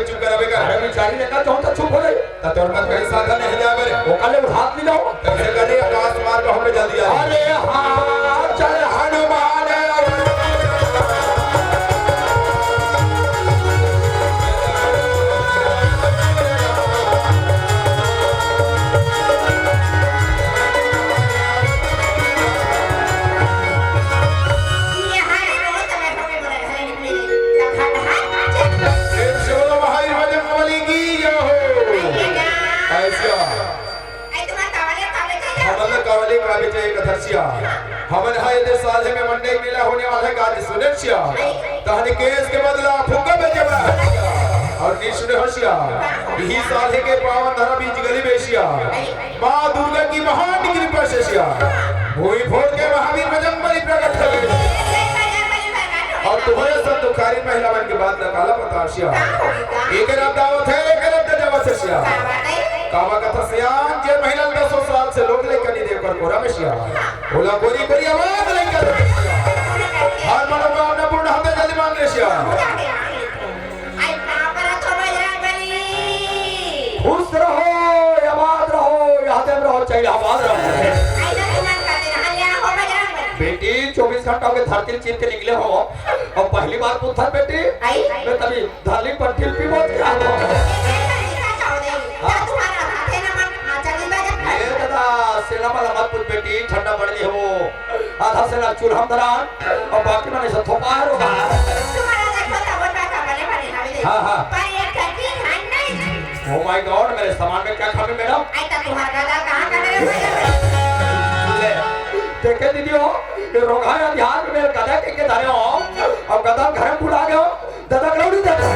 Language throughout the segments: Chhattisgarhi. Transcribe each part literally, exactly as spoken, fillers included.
चुप कर अबे कर। अरे बिचारी ने कहा, "जाऊं तो चुप हो रही।" तो तोर मत कहीं साधन नहीं जावे रे। वो कल उठा ली जाओ। कैसे कर रही है? पास मार को हमें जल्दी आ। अरे हाँ, चल हनुमान। ऐसा। हमन ला कावले का बेचे एक अथर्सिया। हमन हा एदे साल हे में मंडई मेला होने वाला है, गाज सुने सिया। तहने केस के बदला फुग्गा बेचे बा। और नी सुने हो सिया। यही साल हे के पावन धरा बीच गली बेसिया। माँ दुर्गा की महान कृपा से सिया। भूमि फोड़ के महावीर बजरंगबली प्रकट हो गए। और तुम्हारे सब दुखारी महिला मन के बात ला काला पता सिया। एक रब दावत है, एक रब दावत है सिया। कावा कथा सियान, जे महिला दसों साल से लोग लेकर नहीं दे पर कोरा में सिया। बोला गोरी गोरी आवाज लेकर। हर मनोकामना पूर्ण होते जल्दी मांग ले सिया। खुश रहो, आबाद रहो, यादें रहो, चाहे आबाद रहो। बेटी, चौबीस घंटा हो गए धरती चीर के निकले हो, और पहली बार पुत्थर बेटी, मैं तभी धरली पर टिल्पी बोल के आ गया। ये दादा, सेना वाला मत पूछ बेटी, ठंडा पड़ गई हो। आधा सेना चूल्हा में धरान, और बाकी मैंने सब थोपा है रोगा। हाँ, हाँ। Oh my God, मेरे सामान में क्या कमी मैडम? ले, देखे दीदी हो, ये रोगा है अध्यात्म में गधा के, के धरे हो, और गधा घर में भुला गए हो। दादा लौड़ी दादा।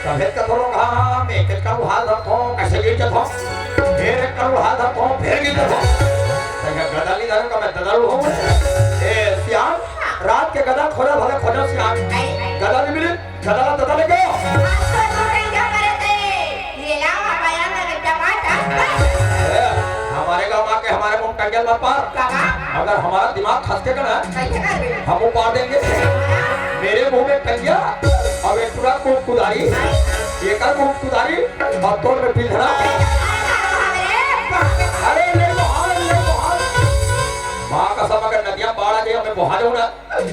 तबे कथरो घाम, एक एक करू हाथ धरतो, कैसे गिर जतो। फिर एक करू हाथ धरतो, फिर गिर जतो। तैया गदा ली धरो का मैं दादा हो। ए, सियान, रात के गदा खोजा भले खोजा सियान। गदा नहीं मिली, गदा ला दादा ले गयो। ये लावा बयान में टमाटर। ए, हमारे गांव आके हमारे मुंह टंगल मत पार। अगर हमारा दिमाग खसके का ना, हम उपाड़ देंगे। मेरे मुंह में टंगिया, अब एक टुरा को कुदारी, एक और को कुदारी, अब तोड़ में पिंधरा। अरे ले बहा, ले बहा। माँ कसम, अगर नदिया बाढ़ आ जाए, मैं बहा जाऊँ ना,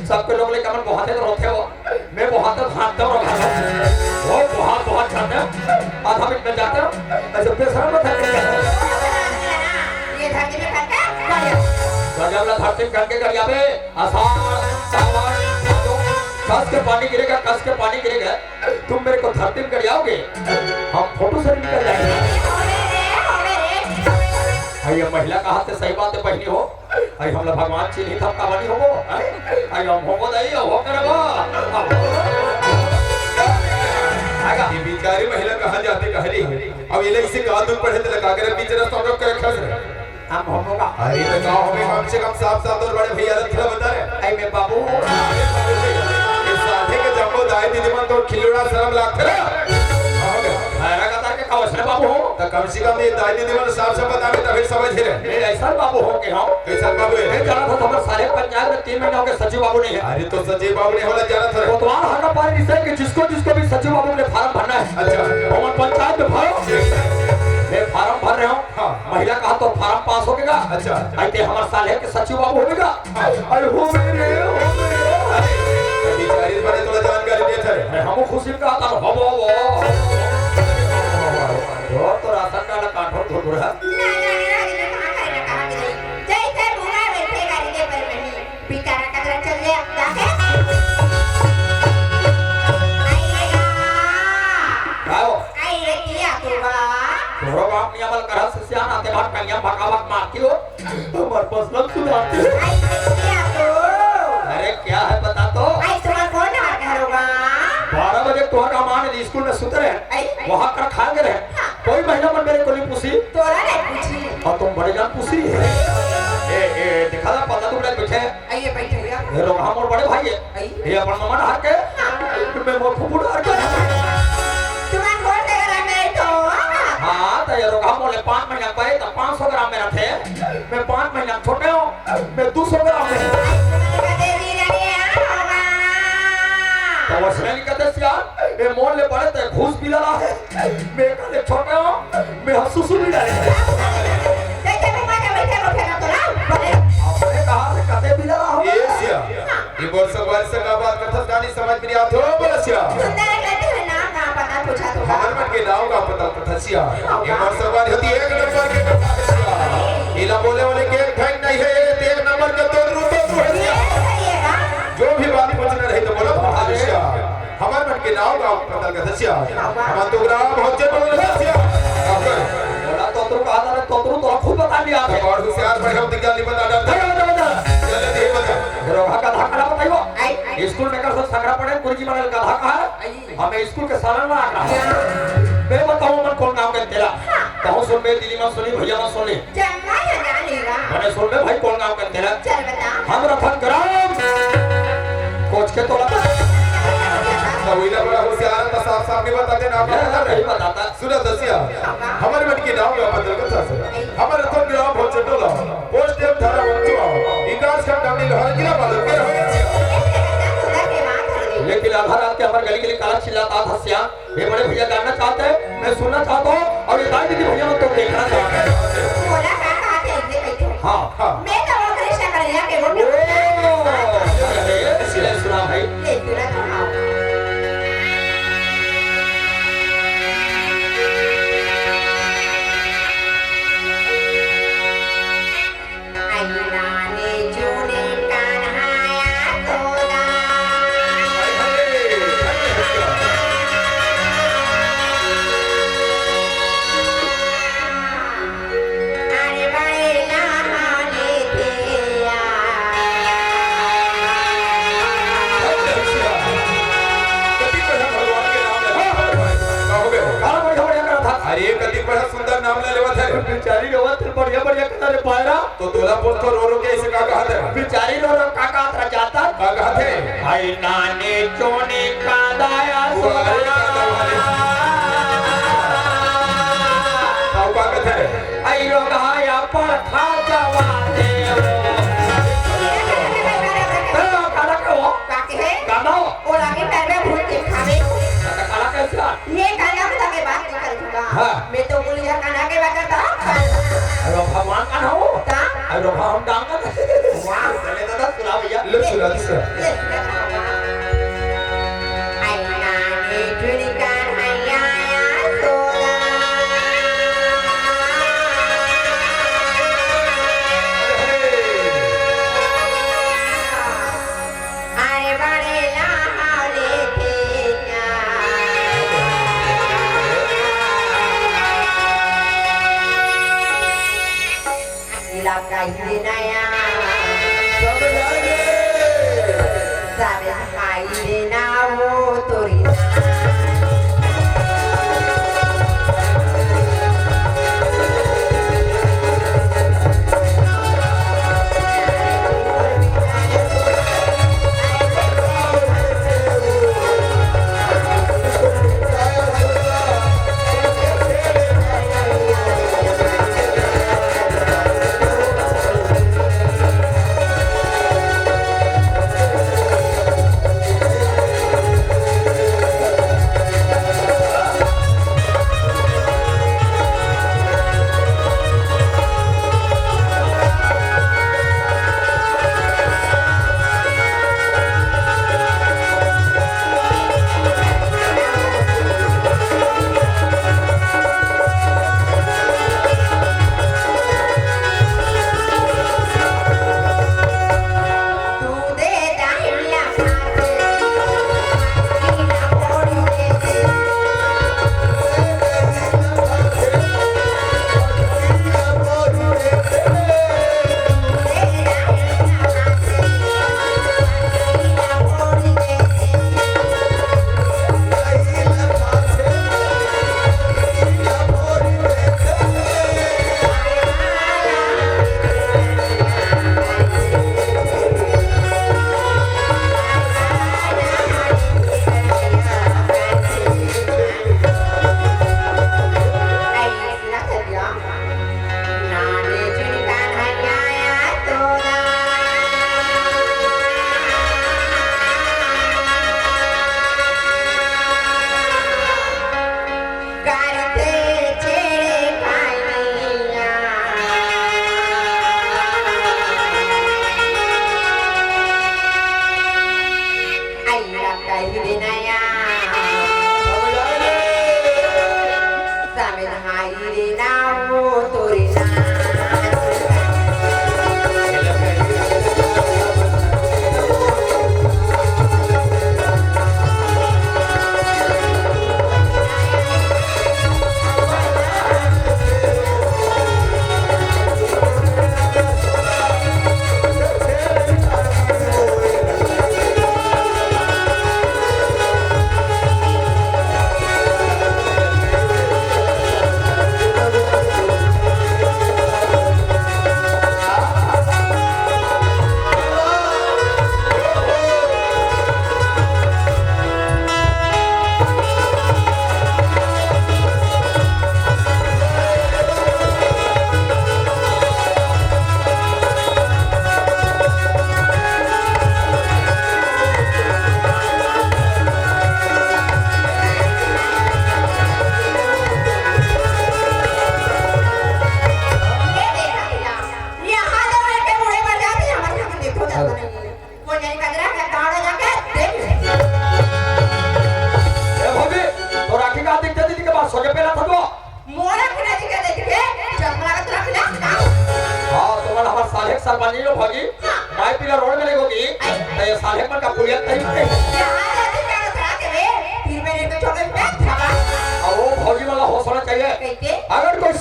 सबके लोग लेकर मन बहाते तो रोते हो। मैं बहुत तो भागता हूँ, भागता हूँ। वो बहुत, बहुत जाते हैं। आधा मिनट में जाते हैं। ऐसे बेशरम मत है। ये धरती में करके गड़िया। गजब ला धरती में करके गड़िया बे। आषाढ़, सावन, भादो। कस के पानी गिरेगा, कस के पानी गिरेगा। तुम मेरे को धरती में गड़ियाओगे, हम फोटो से निकल जाएंगे। अरे, ये महिला कहा थे, सही बात है बहनी हो। अरे हमला भगवान चिन्हित हम काबर नहीं होबो? अरे हम होबो दई, हो करबो। आएगा। ये बेचारी महिला कहाँ जाते कह रही है? अब ये इसे का दुख पड़े तो लगा कर बीच रास्ता रोक कर खस रहे। हम होबो का? अरे तो का होबे, कम से कम साफ साफ तोर बड़े भैया ला थोड़ा बता रहे। आई मैं बाबू। ये साथे के जम्बो दाई दीदी मन तो खिलौना शर्म लागथे ना। भैरा का तार के का वसने बाबू हो? तो कम से कम ये दाई दीदी मन साफ साफ बता रहे तभी समझ रहे। ए, ऐसा बाबू हो के हो? कैसा बाबू है? ए, जाना था तुम्हारे सारे पंचायत में तीन महीना हो गए, सचिव बाबू नहीं है। अरे तो सचिव बाबू नहीं होला, जाना था। कोतवाल हर का पार इसे कि जिसको, जिसको भी सचिव बाबू ने फार्म भरना है। अच्छा। भवन पंचायत में भरो। ठीक है। मैं फार्म भर रहा हूँ। हाँ। महिला कहा तो फार्म पास हो गया। अच्छा। आई ते हमारे साले के सचिव बाबू हो गया। हाँ। अरे हो मेरे, हो मेरे। अरे, बिचारी बड़े थोड़ा जानकारी दे थे। अरे हम खुशी का था, हो, हो, हो। वो तो राशन कार्ड काटो, धुरधुरा। ना, ना, ना, ना, ना, कहाँ करेगा, कहाँ करेगा? जैसे भूरा वैसे गाड़ी के पर नहीं। बेचारा कचरा चल जाए, अब जाके। आइएगा। का हो? आइए, किया तू बा? तोरो बाप ने अमल करा से सियान आते भाग टंगिया भकाभक मारती हो। हमारे फसलन सुधारती हो। आइए, किया तू? अरे, क्या है बता तो? आई तुम्हारा कौन आ घर होगा? बारह बजे तोहर रामायण स्कूल में सुते रहे। आई? वहाँ कर खा के रहे। हाँ। कोई महिला मन मेरे को नहीं पूछी। तोरा नहीं पूछी। और तुम बड़े जान पूछी। ए, ए, दिखा ना, पता तुमने पीछे। आइए, बैठे भैया। ये रोगहा मोर बड़े भाई है। आई? ये अपन ममा डहार के। हाँ। मैं मोर फूफू डहार के। तुम्हारे कौन दे रहा मैं तो? हाँ, तो ये रोगहा मोर ले पाँच महीना पाए तो पाँच सौ ग्राम में रखे। मैं पाँच महीना छोटे हूँ, मैं दो सौ ग्राम में। तुम्हारे का दे दी रही है, होगा। तो वसने लिखा था सियान, ये मोर ले बड़े तो घूस गाँव का पता कथसिया। ये मोर संगवारी होती एक नंबर के कथसिया। इला बोले वाले के एक ढंग नहीं है, ये तो एक नंबर के तोतरू, तोतरू है सिया। जो भी बात पूछना रही तो बोलो, भगवान सिया। हमर मन के नाव गाँव पता कथसिया। हमर तो ग्राम हो जे बोले सिया। बोला तोतरू कहा था, तोतरू तो खुद बता दिया था। और होशियार बड़े होते क्या नहीं बता डरते। बता, बता, बता। चले, दे बता। रोहा का धाकड़ा बताइयो। स्कूल में कर सब संग्रह पढ़े, गुरुजी माने का धाकड़ा है। हमें स्कूल के सालन ला रहा। मैं बताऊं, मन कौन गांव के तेरा? हाँ। कहूं सुन बे, दीदी मन सुनी, भैया मन सुनी। जम्मा जना लेगा। मैंने सुन बे भाई, कौन गांव के तेरा? चल बता। हम रतन ग्राम। कोच के तोला। तो वही ना बड़ा होशियार था, साफ साफ नहीं बताते, नाम नहीं बताते। नहीं बताता। सुना दसिया, हमर मन के नाव गाँव पता कथसिया। हमर रतन ग्राम हो चटोला। पोस्ट देव थाना मंचुआ, विकास खंड डांडी लोहार जिला बालोद के रहने वाले। लेकिन आधा रात के हमर गली गली काला चिल्लाता था सिया, ये बड़े भैया जानना चाहते हैं, मैं सुनना चाहता हूँ, और ये दाई दीदी भैया मन तो देखना चाहते हैं। बोला का कहा थे इतने बैठो। हाँ। हाँ। मैं तो वो कृष्ण कन्हैया के वो ओ, ये सिले सुना भाई। ये सुना तो हाँ। अरे, कति बड़ा सुंदर नाम ले लेवत है। बिचारी रोवत है, बढ़िया, बढ़िया कथा रे पायरा। तो तोला पूछ तो रो रो के ऐसे का कहत है? बिचारी रो रो का कहत रह जाता? का कहत है? आई नानी चोनी का दाया वो सोना। अरे का दाया। का का कहत है? आई रो गहाया पर खा जावा दे। ए, काला के हो? का के है? काला हो? ओ लागे पैर में भूत के खावे। काला कैसा? ये काला को लगे बात नहीं कर दूंगा। हाँ। मैं तो बोली जा काला के बात करता। अरे भगवान का ना हो? का? अरे भगवान डांग का। वाह, चले दादा, सुना भैया। ले सुना, सुना। ले सुना। अरे बड़े लाहौले थे। इलाका ही नया। सब जाने। सब खाई देना वो तोरी।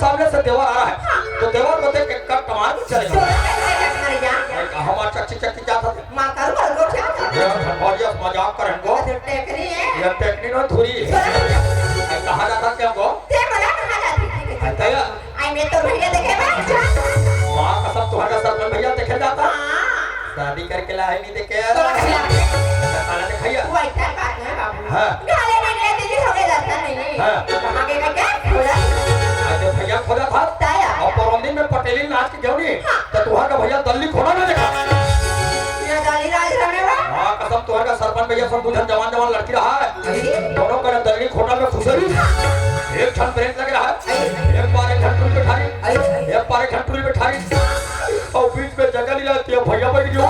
सामने से देवर आ रहा है, तो देवर को देख के कट मार के चले जाओ। तोला कैसे कट मार जा? भाई, हमार चच्ची चच्ची जात हते। माँ करू करू को क्या था? ये भौजी से मजाक करन को। अच्छा, टेकरी है। ये टेकरी नो धुरी है। तोला कहाँ जाता क्या को? ते बोला कहाँ जाती थी? अरे, आई मैं तो भैया देखे बा। माँ कसम, तुम्हारा सरपंच भैया देखे जाता। हाँ। शादी करके ला है नहीं देखे। तो क्या? साला देख भैया। वो ऐसा बात नहीं बाबू। हाँ। गाले नहीं ले दीदी, हो गए दर्शन नहीं। हाँ। वहाँ के का क्या? बोला। आज भैया खोजा था। ताया। और परौंदी में पटेली नाच के क्यों नहीं? हाँ। तो तुम्हारा भैया दल्ली खोला ना देखा। ये दल्ली राज रहने वाला। माँ कसम, तुम्हारा सरपंच भैया सब बुझन जवान जवान लड़की रहा है। अरे। दोनों का दल्ली खोटा में खुसरी। एक क्षण ब्रेक लग रहा है। अरे। एक बार एक घंटू पे ठारी। अरे। एक बार एक घंटू पे ठारी। और बीच में जगह नहीं रहती है, भैया बैठ गयो।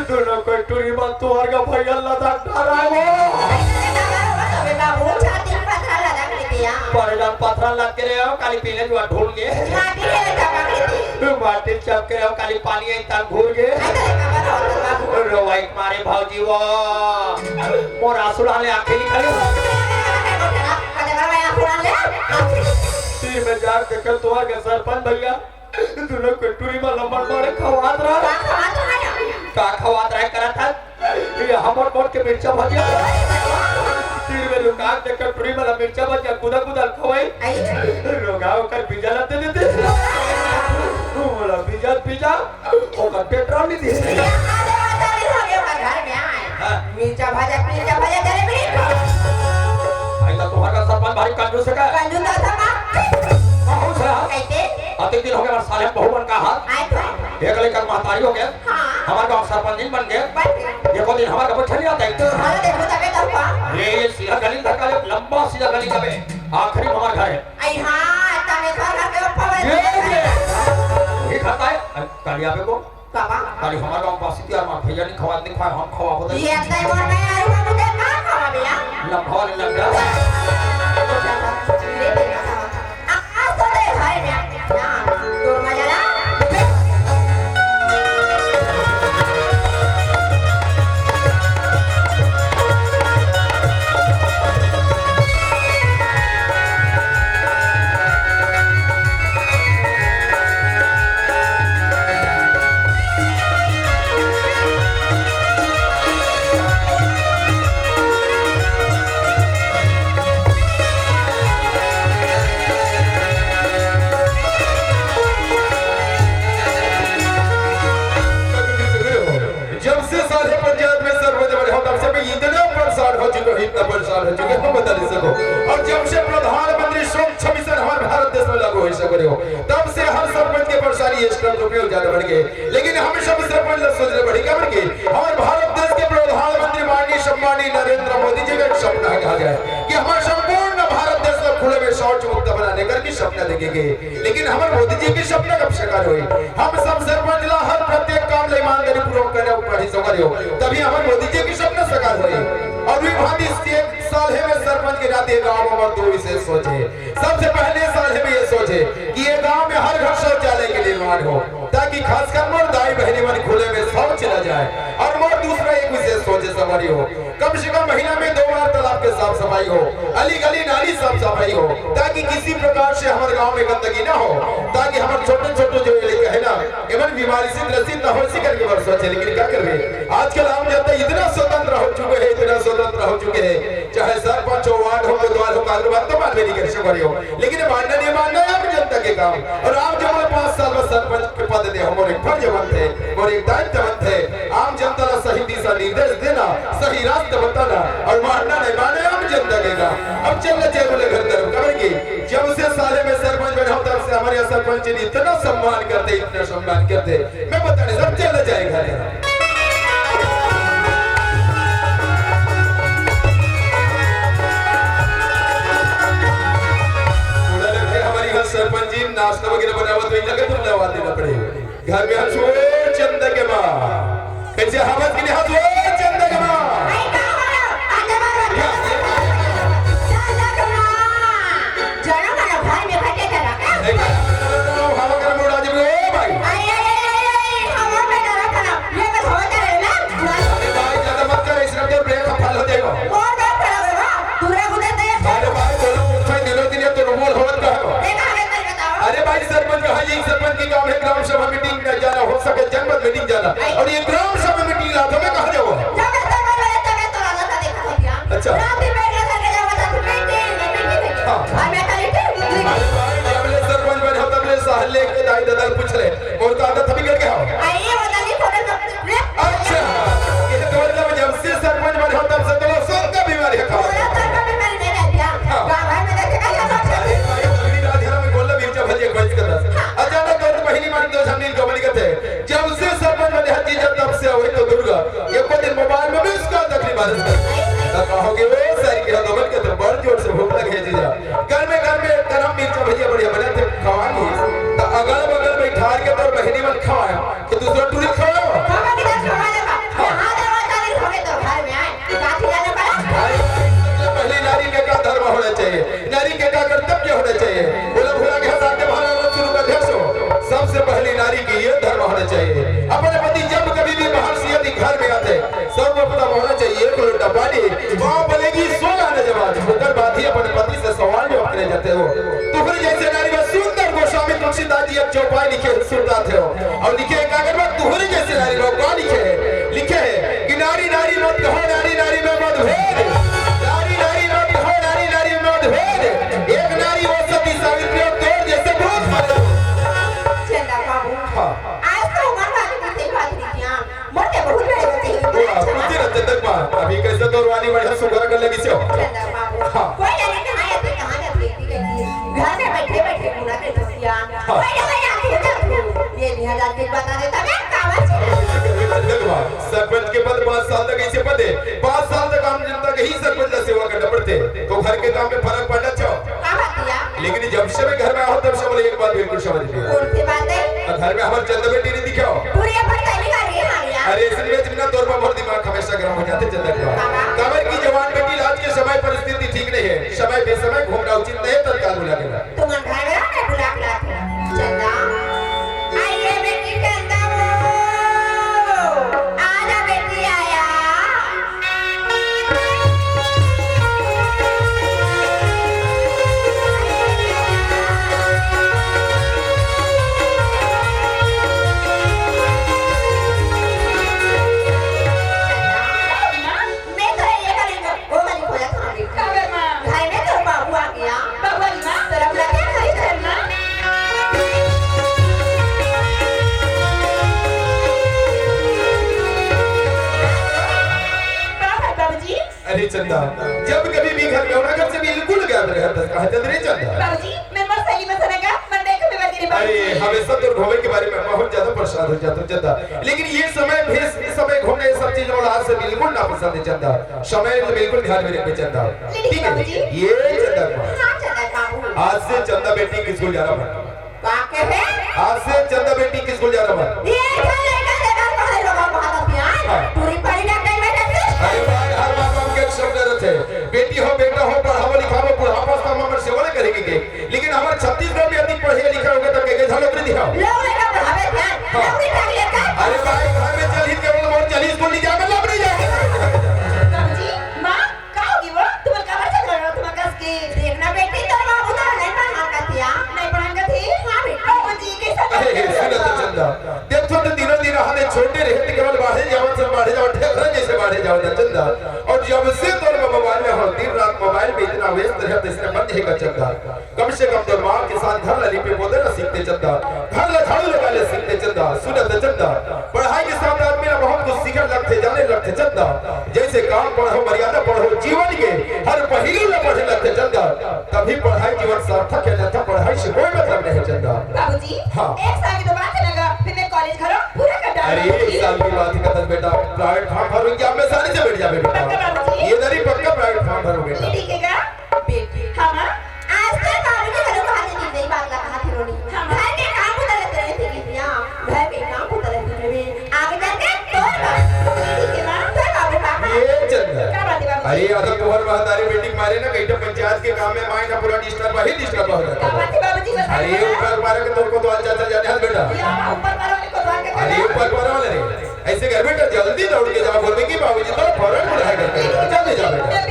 दोनों को टूरी बात तुम्हारे का भैया लदा डरा है वो। अरे बाबू, छाती में पत्थर लगा के दिया। परेशान पत्थर लग के रहे हो, काली पीले जुआ ढूंढ गए। माटी है, चपक रही थी। माटी चपक रहे हो, काली पानी है, तन घूर गए। अरे बाबा, रो, रो, बाबू। रो, भाई, मारे भौजी वो। मोर आंसू डाले आंखें निकल गए। अरे बाबा, मैं आंसू डाले। तीन हजार के कल तुम्हारे सरपंच भैया। तू लोग के टूरी में लंबड़ मारे खवात रहा। का खवात रहा? का खवात रहा करत है? ये हमर मोट के मिर्चा भजिया। तीन में लुका के कल टूरी में मिर्चा भजिया कुदा कुदा खवाई। आई। रोगा ओकर बीजा ला दे देते। तू बोला बीजा, बीजा, ओकर पेट्रोल नहीं दे। ये आधे वाला भी हो गया घर में आए। हाँ। मिर्चा भजा, मिर्चा भजा, जलेबी नहीं खाओ। भाई, तो तुम्हारा सरपंच भारी कंजूस है का? कंजूस तो था का? बहुत है। कैसे? अति दिन हो गया, हमारे साले बहू बन का हाथ। आए तो। एक लेकर महतारी हो गया। हाँ। हमारे गांव सरपंच नहीं बन गए। बन गए। ये को दिन हमारे को अच्छा नहीं आता है। तो हमारा देखो तबे तो हुआ। ये, ये सीधा गली धक्का ले, लंबा सीधा गली का बे। आखिरी में हमारा घर है। आई हाँ, तने घर के ऊपर ये, ये। ये खाता है। अरे, कालिया पे को। बाबा। खाली हमार गाँव बासी तिहार मा भैया नहीं खवा, नहीं खवा, हम खवा बता। ये तय मोर में आलू बाबू दे का खवा भैया? लम्बा वाले लंडा। ले दे ना खवा। आ, आ, तो दे भाई ने। ना, ना, तोर मजा ना। जब से साले पंचायत में सरपंच बने हो, तब से मैं इतना परेशान हो चुका हूँ, इतना परेशान हो चुका हूँ, बता नहीं सको। और जब से प्रधानमंत्री स्वच्छ मिशन हमारे भारत देश में लागू हो सको रहे हो, तब से हर सरपंच के परेशानी ये स्टॉप रुपये ज्यादा बढ़ गए। लेकिन हम सब सरपंच लोग सोच रहे बढ़ी क्या बढ़ गई? हमारे भारत देश के प्रधानमंत्री माननीय सम्माननीय नरेंद्र मोदी जी का एक सपना कहा गया है कि हमारे संपूर्ण भारत देश को खुले में शौच मुक्त बनाने का की सपना देखेंगे। लेकिन हमारे मोदी जी की सपना कब साकार हुई? हम सब सरपंच ला हर प्रत्येक काम ला ईमानदारी पूर्वक करने को कहीं समझ हो, तभी हमारे मोदी जी की सपना साकार हुई। और वे भांति इस एक साल है मैं सरपंच के नाते गांव में दो विशेष सोच है। सबसे पहले साल है मैं ये सोच है कि ये गांव में हर घर शौचालय के निर्माण हो, ताकि खासकर मोर दाई बहनी मन खुले में शौच चला जाए। और मोर दूसरा एक विशेष सोच है, सवारी हो, कम से कम महीना में दो बार तालाब के साफ सफाई हो, अली गली नाली साफ सफाई हो, ताकि किसी प्रकार से हमारे गांव में गंदगी ना हो, ताकि हमारे छोटे छोटे जो ये लड़के हैं ना, एमन बीमारी से ग्रसित ना हो, इसी करके बरसों से। लेकिन क्या करबे, आजकल आम जनता इतना स्वतंत्र हो चुके हैं, इतना स्वतंत्र हो चुके हैं, चाहे सरपंच हो, वार्ड हो, कोतवाल हो, कांग्रेस हो, तो मानवे नहीं कर सको रहे हो। लेकिन मानना नहीं मानना है आम जनता के काम। और आप जो हमारे पाँच साल में सरपंच के पद दे, हमारे फर्ज बनते, हमारे दायित्व बनते, आम जनता ला सही दिशा निर्देश देना, सही रास्ता बताना, और मानना नहीं मानना है आम जनता के काम। अब चलना चाहिए बोले घर तरफ, कबर की जब से साले में सरपंच बना हूं, तब से हमारे यहाँ सरपंच जी ने इतना सम्मान करते, इतना सम्मान करते, मैं बता नहीं, सब चला जाएगा। उन्होंने फिर हमारी घर सरपंच जी नाश्ता वगैरह बनावत हुई लगे, तुम दवा देना पड़ेगा। घर में हंस हुए चंद के माँ, कैसे हवस के लिए हंस हुए चंद के माँ। जनम वाला भाई में फटे चला का? ए, का-, हवा कर मुड़ा जी, ओ भाई। अरे, अरे, अरे, अरे, अरे, हवा में डरा था ना। ये तो हवा कर रहे ना। अरे भाई, ज्यादा मत कर, इसमें तो ब्रेक फल हो जाएगा। और बात खराब है ना? दूसरा कुछ तो ये अरे भाई, बोलो, उठे दिनों दिन ये तो रोबोट होत का। सरपंच के काम हे ग्राम सभा मीटिंग में जाना, हो सके जनपद मीटिंग जाना, अउ ये ग्राम सभा मीटिंग रात में कहाँ जावव? जब मैं सरपंच बने, तब मैं तोर आदत ला देखत हों भैया। अच्छा। रात में बैठ के सर के जावत हस मीटिंग, मीटिंग, मीटिंग। हाँ। अउ मैं खाली टीवी, टीवी। अरे भाई, जब ले सरपंच बने हव, तब ले सहले के दाई ददा ल पूछ ले। अउ का आदत अभी करके हव? अरे, वो दादी फोटो सब ले। अच्छा, ये तो मतलब जब से सरपंच बने हव, तब से तोला सर का बीमारी हे का? तोला सर का बीमारी नहीं रहत हे। हाँ। गाँव भर में देखे का ये बात अरे भाई, अगली रात घर में बोल ले, मिर्चा भजिया एक बैठ के दस। हाँ। अचानक करत बहिनी मन दो झन मिल के बनी कथे, जब से सरपंच बने हस जीजा, तब से अवई तो दुर्गा, एको दिन मोबाइल में भी उसका तकलीफ आ रही। तो कहोगे, "ओ सारी के दो मन के तो बड़ जोर से भूख लगे हे जीजा।" घर में, घर में गरम मिर्चा भजिया बढ़िया बने थे, खवानी। तो अगल बगल बैठार के तोर बहिनी मन खवाय, तो दूसरा टूरी खवाय। खवा के दस खवा ले बा। हाँ। यहाँ दरवाजा नहीं खोले तो घर में आए। जाति जाने पड़ा। भाई, सबसे पहली नारी के का धर्म होना चाहिए? नारी के का कर्तव्य होना चाहिए? बोला भुला के साथ में भाला शुरू कर दिया सो। सबसे पहली नारी के ये धर्म होना चाहिए। अपने पति जब कभी भी बाहर से यदि घर में आते, सर्वप्रथम होना चाहिए एक लोटा पानी। माँ बोलेगी, "सोना न जवान, ओकर बाद ही अपने पति से सवाल जवाब करे जाते हो।" तुहरे जैसे नारी में सुंदर गोस्वामी तुलसीदास जी एक चौपाई लिखे सुनता थे हो। अउ लिखे हे का करबा, तुहरे जैसे नारी बर का लिखे हे? लिखे हे कि नारी नारी मत कहो, नारी नारी में मतभेद। नारी नारी मत कहो, नारी नारी में मतभेद। एक नारी वो सती सावित्री अउ तोर जैसे बहुत सारे। चंदा बाबू, हाँ। आज तो उमर वाली की सही बात नहीं किया। मोर के बहुत बड़े होते हैं। ओ, कुछ रहते तक बात। अभी कैसे तोर वाली बढ़िया सुगर कर लगी से हो। चंदा बाबू, हाँ। कोई जाने कहाँ जाते, कहाँ जाते, घर में बैठे बैठे पूरा दिन हाँ। ये बिहार जाके बता देता मैं, कावर से। देखो, सरपंच के पद पाँच साल तक ऐसे पद है, पाँच साल तक आम जनता के ही सरपंच का सेवा करना पड़ते, तो घर के काम में फर्क पड़ना चाहो। का बात किया? लेकिन जब से मैं घर में आया हूँ, तब से बोले एक बात बिल्कुल समझ लिया। कौन सी बात है? और घर में हमारे चंदा बेटी नहीं दिखाओ। पूरी अपन तैयारी कर रही है, हाँ यार। अरे, इसलिए जितना तोर पर बहुत दिमाग हमेशा गर्म हो जाते चंदा के बाद। हाँ। काबर की जवान बेटी आज के समय परिस्थिति ठीक नहीं है, समय बेसमय घूमना उचित नहीं है, तत्काल बुला के ला। तुमन घर में रहो, मैं बुला के लाती हूँ। चंदा, आइए बेटी चंदा वो, आजा बेटी आया। मैं तो ये करेंगे, वो वाली खोजा था बेटी। काबर माँ? घर में तो बाबू आ गया। बाबू आ गया? तो रब लगे घर चलना। बाबू जी। अरे चंदा, जब कभी भी घर में होना, घर से बिल्कुल गायब रहता, कहाँ चल रहे चंदा? बाबू जी, मैं मस्त सहेली में सनेगा, मन देख में बदली अरे, हमेशा तो घूमे के बारे में बहुत ज्यादा परेशान हो जाता हूँ चंदा, लेकिन ये समय भेष, ये समय घूमने, ये सब चीजों वाला आज से बिल्कुल नापसंद है चंदा। समय तो बिल्कुल ध्यान में रखबे चंदा। लेकिन ठीक है, बाबूजी। ये चंदा कुमार। हाँ, चंदा बाबू। आज से चंदा बेटी के स्कूल जाना बंद। का कहे? आज से चंदा बेटी के स्कूल जाना बंद। ये जो लड़का देखा पढ़ाई होगा बहुत अभियान। हाँ। पूरी पढ़ी ना कहीं में जैसे। अरे भाई, हर माँ बाप के एक शब्द रहते हैं। बेटी हो, बेटा हो, पढ़ावो, लिखावो, बुढ़ापा से हम हमर सेवा नहीं करेंगे के। लेकिन हमर छत्तीसगढ़ में यदि पढ़े लिखे होगे तो के के झन नौकरी दिखाओ। लोग लड़का पढ़ावे ध्यान, हाँ। नौकरी कर लेता। अरे भाई, घर में चल ही केवल मोर चल ही स्कूल नहीं जाएगा, लब नहीं जाएगा। बाबूजी, माँ, का होगी वो? तुमन काबर झगड़ा लड़त हो तुमन कस के? देखना बेटी, तोर बाबू तो नहीं पढ़ा कतिया। नहीं पढ़ा कती? हाँ बेटी। बाबूजी, कैसा अरे, हे, सुन तो चंदा। देखो तो दिनों दिन हमने छोटे रहे तो केवल बाढ़े जावत से बाढ़े जावत, ढेकरा जैसे बाढ़े जावत है चंदा। और जब से तोर मोबाइल में हो, दिन रात मोबाइल में इतना व्यस्त रहता, इसने बंद है का चंदा। कम से कम तो माँ के साथ घर ला लिपे पोते ला सीखते चंदा, घर ला झाड़ू लगा ले सीखते चंदा, सुनत चंदा। पढ़ाई के साथ आदमी ला बहुत कुछ सीखे लगते, जाने लगते चंदा। जैसे काम पढ़ो, मर्यादा पढ़ो, जीवन के हर पहलू ला पढ़े लगते चंदा, तभी पढ़ाई जीवन सार्थक है, अन्यथा पढ़ाई से कोई मतलब नहीं चंदा। बाबूजी, हाँ। एक साल की तो बात है लगा, फिर मैं कॉलेज घरों पूरा कर डालूंगा अरे, एक बाबूजी। साल की बात ही कथस बेटा, private form भरूंगी, अब मैं सारी से बैठ जा बेटा। पक्का बाबूजी? ये नहीं पक्का private form भरूंगा बेटा। ये ठीक है क्या? बेटी। हाँ, माँ। आज तो बाबू के घरों को हाथ नहीं दे, बात लगा हाथ रोनी। हाँ, माँ। घर के काम को तलत रहे थे बिटिया, घर के काम को तलत रहे। आगे जाके तोर बाबू। ठीक है, माँ, तोर बाबू का। ये चंदा। क्या बात है, बाबू? अरे, अगर तुम्हारे महतारी बेटी मारे ना, कहीं तो पंचायत के काम में माय ना पूरा disturb ही disturb हो जाता क्या है। बात है, बाबूजी, बता अरे, दो ना। ऊपर मारे के तोर को तो अच्छा अच्छा जाने हाथ बेटा। या, ऊपर मारो वाले को बात करना। अरे, ऊपर मारो वाले रे। ऐसे घर में तो जल्दी दौड़ के जाओ, बोल के, "बाबूजी, तो फौरन बुलाया करते हैं, जल्दी जाओ बेटा।"